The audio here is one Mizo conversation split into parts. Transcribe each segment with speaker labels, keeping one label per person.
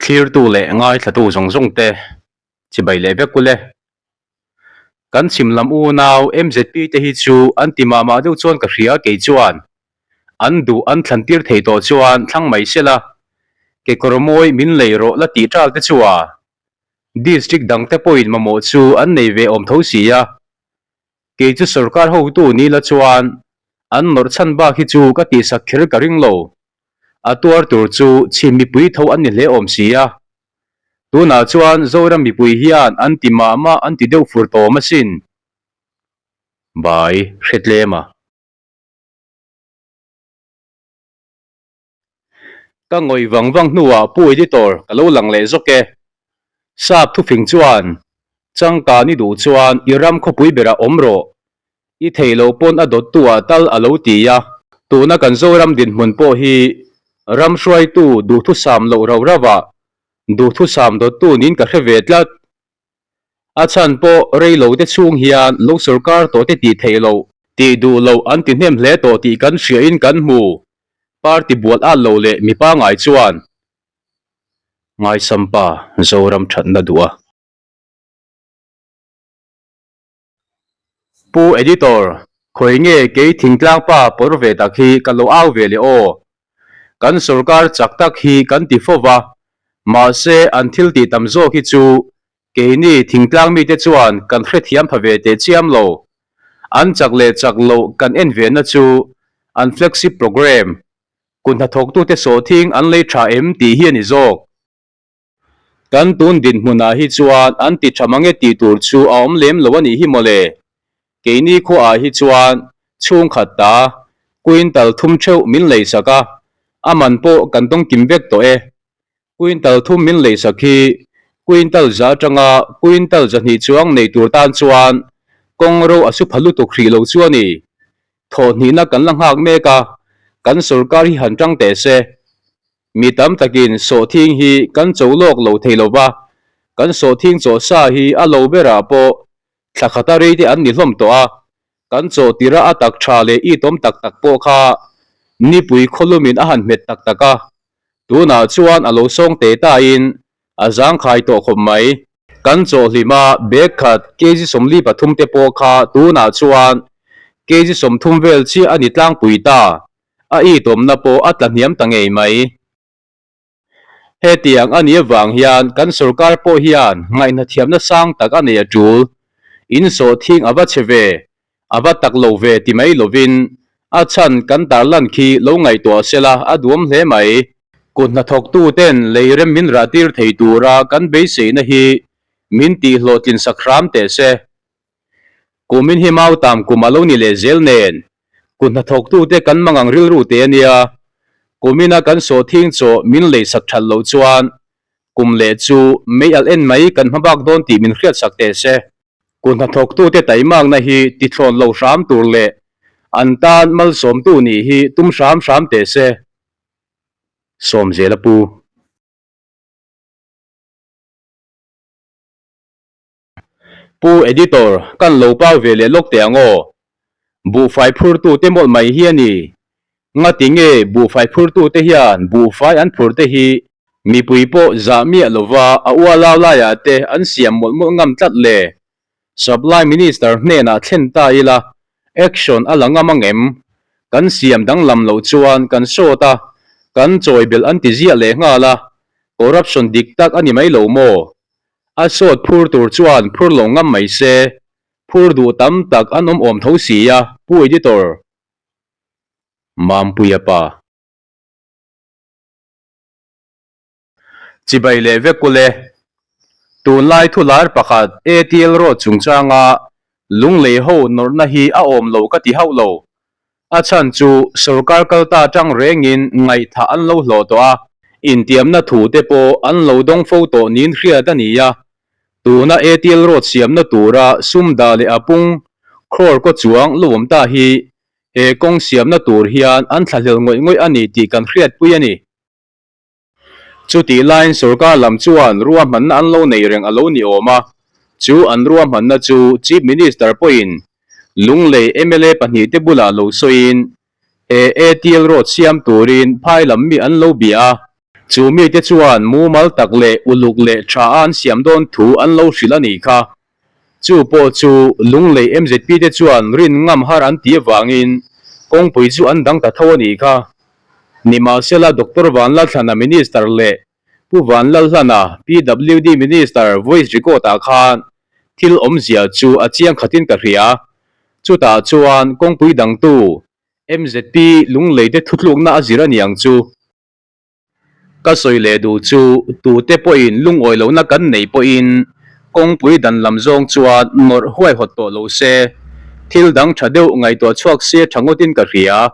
Speaker 1: Thlirtu leh ngaithlatu zawng zawng te chibai leh vek ule. Kan chhim lam unau MZP te hi chu an ti mah mah deuh chuan ka hria kei chuan an duh an thlan tir thei tawh chuan thlang mai sela kekawr mawi min lei rawh la tih tal te chu a district dang te pawhin mamawh chu an nei ve awm tho si a kei chu sorkar hotu ni la chuan an nawrh chhan bak hi chu ka tihsak kher ka ring lo. A tuar tur chu chhim mipui tho an ni hle awm si a. Tunah chuan Zoram mipui hian an ti mah mah an ti deuh fur tawm asin. Bai hre tlem a. Ka ngawih vang vang hnuah Pu Editor ka lo lang leh zawk e. Sap thufing chuan, Changkan i duh chuan i ram khawpui berah awm rawh. I theih loh pawn a dawttu ah tal a lo ti a. Tuna kan Zoram dinhmun pawh hi ram hruaitu duhthusam loh rauh rauh ah duhthusam dawttu niin ka hre ve tlat. A chhan pawh rei lo te chhung hian lo sorkar tawh te tih theih loh, tih duh loh an ti hnem hle tawh tih kan hria in kan hmu. Party bual at lo leh mi pangai chuan Ngaisampa Zoram thatna duh a. Pu Editor, khawi nge kei thingtlang pa pawr ve tak hi ka lo au ve leh aw. Kan sorkar chak tak hi kan ti fo va, mahse an thil tih tam zawk hi chu keini thingtlang mite chuan kan hrethiam pha ve teh chiam lo. An chak leh chak loh kan en ve na chu an flagship programme, kut hnathawktute sawhthing an lei tha em tih hi a ni zawk. Kan tun dinhmunah hi chuan an ti tha mange tih tur chu a awm lem lo a nih hi mawle. Keini khuaah hi chuan chhungkhat ta quintal thum theuh min leisak a, a man pawh kan tawng kim vek tawh e. Quintal thum min leisak hi quintal za atanga quintal zahnih chuang nei tur tan chuan kawng ro a su pha lutuk hrih lo chu a ni. Thawhhnihna kan la nghak mek a, kan sorkar hi han tang teh se. Mi tam takin sawhthing hi kan cho lawk lo thei lo va, kan sawhthing chawh sa hi a lo berah pawh thla khata rei te an ni hlawm tawh a, kan chawh tira a tak tha leh itawm tak tak pawh kha nipui khawlumin a han hmet tak tak a, tunah chuan a lo sawng te tain a zangkhai tawh khawp mai. Kan chawh hlima bag khat kg 43 te pawh kha tunah chuan kg 30 vel chiah a ni tlangpui ta. A itawmna pawh a tla hniam ta ngei mai. Hetiang a nih avang hian kan sorkar pawh hian ngaihnathiamna sang tak a nei a tul. In sawhthing a va chhe ve, a va tak lo ve ti mai lovin a chhan kan tarlan khi lo ngaihtuah sela a duam hle mai. Kut hnathawktu ten lei rem min rahtir thei tura kan beiseina hi min tihhlawhtlin sak hram teh se. Kumin hi Mautam kum a lo ni leh zel nen, kut hnathawktute kan mangang rilru te a nia. Kumina kan sawhthing chaw min leisak that loh chuan kum leh chu mei alh en mai kan hma bak dawn tih min hriatsak teh se. Kut hnathawktute taimakna hi tithlawn lo hram tur leh an tan malsawmtu nih hi tum hram hram teh se. Sawmzela Pu. Pu Editor, kan lo pau ve leh lawk teh ang aw. Buhfai phurtute mawlh mai hi a ni. Ngati nge buhfai phurtute hian buhfai an phur te hi mipui pawh zah miah lova a ualau laiah te an siam mawlh mawlh ngam tlat le? Supply Minister hnenah thlen ta ila action a la ngam ang em? Kan siam danglam loh chuan kan sawt a, kan chawi belh an ti ziah leh nghal a, corruption dik tak a ni mai lo maw? A sawt phur tur chuan phur lo ngam mai se, phur duh tam tak an awm awm tho si a, Pu Editor. Mampuia pa. Chibai leh vek ule. Tunlai thular pakhat ATL Road chungchanga Lunglei ho nawrhna hi a awm lo ka ti hauh lo. A chhan chu sorkar kal ta atang rengin ngaihthah an lo hlawh tawh a, intiamna thu te pawh an lo dawng fo tawh niin hriat a ni a. Tuna ATL Road siamna tura sum dah leh a pung crore kaw chuang lo awm ta hi he kawng siamna tur hian an thlahlel ngawih ngawih a ni tih kan hriatpui a ni. Chutih laiin sorkar lam chuan ruahmanna an lo nei reng a lo ni awm a, chu an ruahmanna chu Chief Minister pawhin Lunglei mla pahnihte bulah lo sawiin he ATL Road siam turin phai lam mi an lo bia a. Chu mite chuan mumal tak leh uluk leh tha a an siam dawn thu an lo hrilh a nih kha. Chu pawh chu Lunglei MZP te chuan rin ngam har an tih avangin kawngpui chu an dang ta tho a nih kha. Nimahsela Doctor Vanlalthlana Minister leh Pu Vanlalhlana PWD Minister voice record ah khan thil awmzia chu a chiang khatin ka hria. Chutah chuan kawngpui dangtu MZP Lunglei te thutlukna a zir a niang chu. Ka sawi leh duh chu tute pawhin lungawi lohna kan neih pawhin kawngpui dan lam zawng chuan nawrh huaihawt tawh lo se, thil dang tha deuh ngaihtuah chhuak se tha ngawtin ka hria.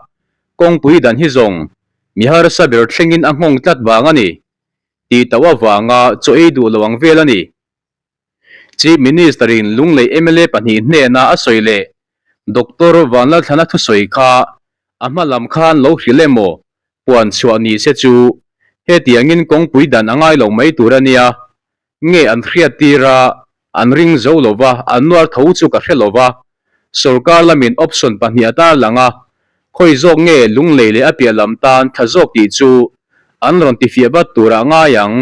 Speaker 1: Kawngpui dan hi zawng mi harsa ber thlengin a nghawng tlat vang a ni. Tih tauh avanga chaw ei duh lo ang vel a ni. Chief Minister-in Lunglei mla pahnih hnena a sawi leh Doctor Vanlalthlana thusawi kha a hma lam khan lo hrilh emaw puan chhuah ni se chu hetiangin kawngpui dan a ngai lo mai tur a nia. Nge an hriat tir a, an ring zo lo va, an nuar tho chu ka hre lo va. Sorkar lamin option pahnih a tarlang a, khawi zawk nge Lunglei leh a piah lam tan tha zawk tih chu an rawn tifiah vat turah ngai ang.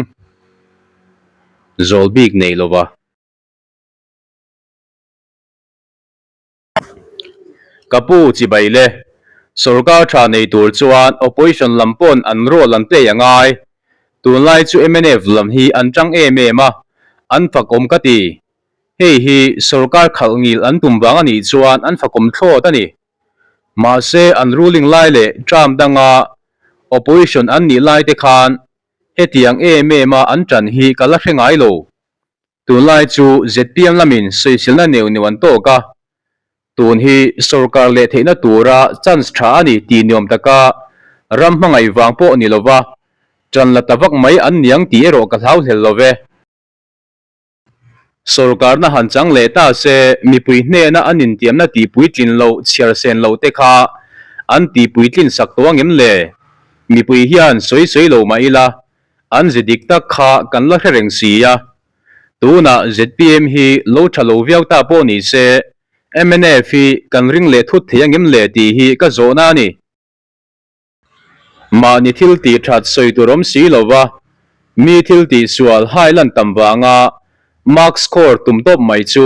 Speaker 1: Zawl bik nei lo va. Ka pu chibai le. Sorkar tha nei tur chuan opposition lam pawn an role an play a ngai. Tunlai chu mnf lam hi an tang em em a, an fakawm ka ti. Hei hi sorkar khalh ngil an tum vang a nih chuan an fakawm thlawt a ni. Mahse an ruling lai leh term danga opposition an nih lai te khan hetiang em em a an tan hi ka la hre ngai lo. Tunlai chu zpm lamin sawisilna neuh neuh an tawk a, tun hi sorkar leh theihna tura chance tha a ni tih niawm taka ram hmangaih vang pawh ni lova tan la ta vak mai an niang tih erawh ka hlau hlel lo ve. Sorkarna han chang leh ta se mipui hnena an intiamna tihpuitlin loh chhiar sen loh te kha an tihpuitlin sak tawh angem le? Mipui hian sawi sawi lo mah ila An ze dik tak kha kan la hre reng si a. Tunah zpm hi lo tha lo viau ta pawh ni se, mnf hi kan ring leh thut thei angem le tih hi ka zawhna a ni. Mahni thil tih that sawi tur awm si lo va, mi thil tih sual hai lan tam vanga mark score tum tawp mai chu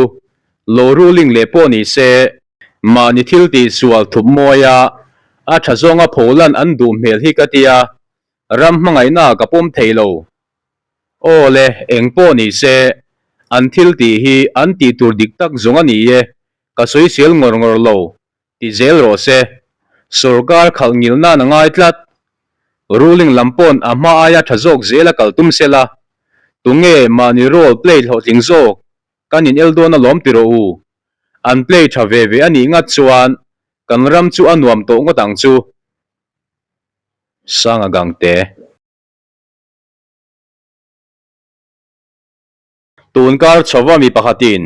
Speaker 1: lo ruling leh pawh ni se, mahni thil tih sual thup mawia a tha zawnga pholan an duh hmel hi ka tia. Ram hmangaihna ka pawm thei lo. Aw le, eng pawh ni se, an thil tih hi an tih tur dik tak zawng a ni e, ka sawisel ngawr ngawr lo, ti zel rawh se. Sorkar khalh ngil nan a ngai tlat. Ruling lam pawn a hma aia tha zawk zel a kal tum sela, tunge mahni role play hlawhtling zawk kan in el dawn alawm ti rawh u. An play tha ve ve a nih ngat chuan kan ram chu a nuam tawh ngawt ang chu. Sanga Gangte. Tun kar chhova mi pakhatin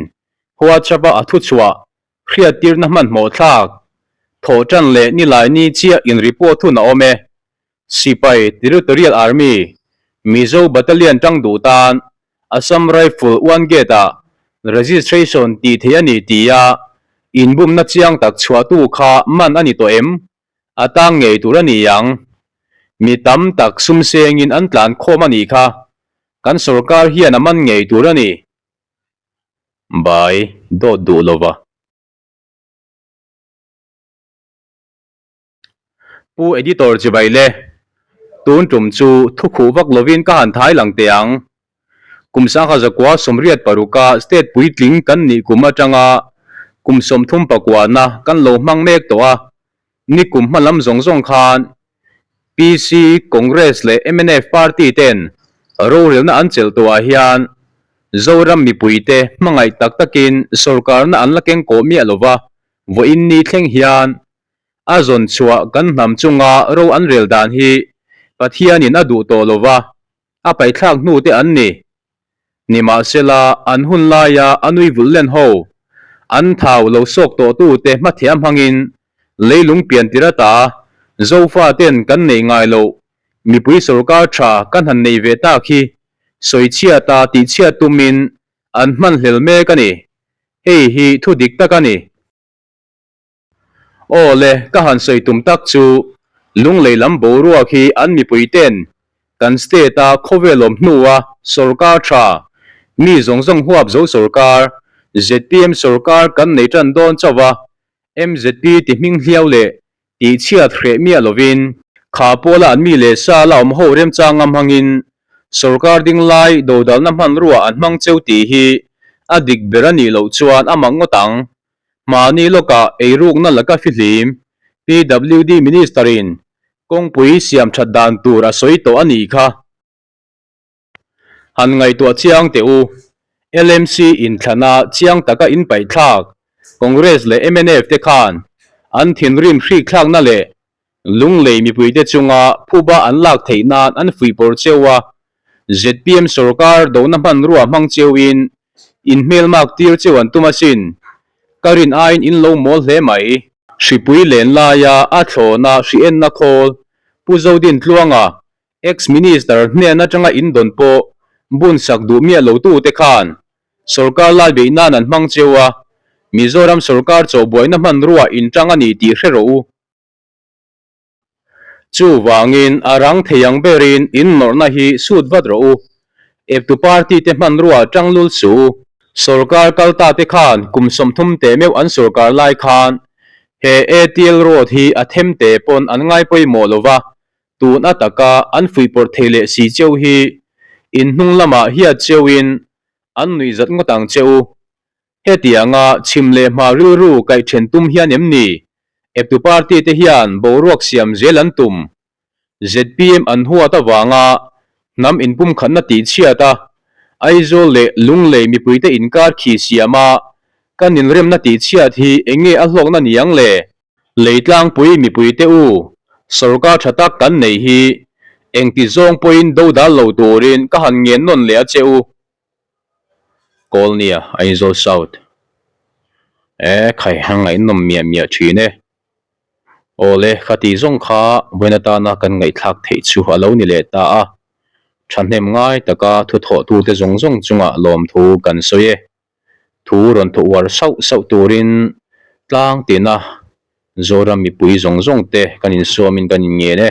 Speaker 1: WhatsApp-a a thuchhuah hriattirna hmanhmawh thlak thawh tan leh nilai ni chiah in report hun a awm e. Sipai Territorial Army Mizo Battalion tang duh tan Assam Rifle One Gate-ah registration tih theih a ni tia inbumna chiang tak chhuahtu kha man a ni tawh em? A tang ngei tur a ni ang. Mi tam tak sum sengin an tlan khawm a nih kha. Kan sorkar hian a man ngei tur a ni. Bai dawt duh lova. Pu Editor chibai le. Tun tum chu thu khuh vak lovin ka han thai lang teh ang. Kum sangha zakua 86a state puitling kan nih kum atanga kum 39na kan lo hmang mek tawh a, ni kum hma lam zawng zawng khan PC, Congress leh mnf party ten rorelna an chelh tawhah hian Zoram mipuite hmangaih tak takin sorkarna an la keng kawh miah lova vawiin ni thleng hian a zawn chhuah kan hnam chunga ro an rel dan hi Pathianin a duh tawh lova. A paithlak hnu te an ni. Nimahsela, an hun laia a nui vulh len ho, an thau lo sawk tawh tu te hmathiam hmangin leilung pian tir ata Zofa ten kan neih ngai loh mipui sorkar tha kan han nei ve tak hi sawichhiat a tihchhiat tumin an hmanhlel mek a ni. Hei hi thu dik tak a ni. Aw le, ka han sawi tum tak chu Lunglei lam boruak hi an mipui ten Kan state-a khawvel awm hnua sorkar tha, mi zawng zawng huap zo sorkar, zpm sorkar kan nei tan dawn chauh a, mzp ti hming hliau leh tihchhiat hreh miah lovin, kha pawla an mi leh sa la awm ho remchang ngam hmangin sorkar ding lai dodalna hmanrua an hmang cheu tih hi a dik ber a nih loh chuan a mak ngawt ang. Mahni lawkah eirukna laka fihlim PWD Minister-in kawngpui siam that dan tur a sawi tawh a nih kha. Han ngaihtuah chiang teh u, LMC inthlana chiang taka inpaihthlak Congress leh mnf te khan an thinrim hrikthlakna leh Lunglei mipuite chunga phuba an lak theih nan an fuihpawr cheu a, zpm sorkar dona hmanrua hmang cheuin inhmelmak tir cheu an tum asin. Ka rin aiin in lo mawl hle mai. Hripui len laia a thlawna hri enna khawl Pu Zodin Tluanga, ex-minister hnen atanga indawn pawh bunsak duh miah lotute khan Sorkar lai beih nan an hmang cheu a, Mizoram sorkar chawhbuaina hmanrua inṭang a ni tih hre rawh u. Chuvangin a rang thei ang berin in nawrhna hi sut vat rawh u. Eptu party te hmanrua tang lul suh u. Sorkar kal ta te khan kum 30 teh meuh an sorkar lai khan he ATL road hi a them te pawn an ngai pawimawh lo va, tun ataka an fuihpawrh thei leh si cheu hi in hnung lamah hiat cheuin an nuihzat ngawt ang che u. Hetianga chhim leh hma rilru kaih then tum hian em ni? Eptu party te hian boruak siam zel an tum. Zpm an huat avanga hnam inpumkhatna tihchhiat a, Aizawl leh Lunglei mipuite inkar khi siam a, kan inremna tihchhiat hi enge a hlawkna niang le? Leitlangpui mipuite u, sorkar tha tak kan nei hi engti zawng pawhin dodal lo turin ka han ngen nawn leh a che u. Kawlnia, Aizawl South. E khai a ngaihnawm miah miah thin e. Awle, khati zawng kha vawiin atana kan ngaihthlak theih chu a lo ni leh ta a. Thahnem ngai taka thuthawhtute zawng zawng chungah lawmthu kan sawi e. Thu rawn thaw uar sauh sauh turin tlang tina Zoram mipui zawng zawng te kan insuamin kan inngen e.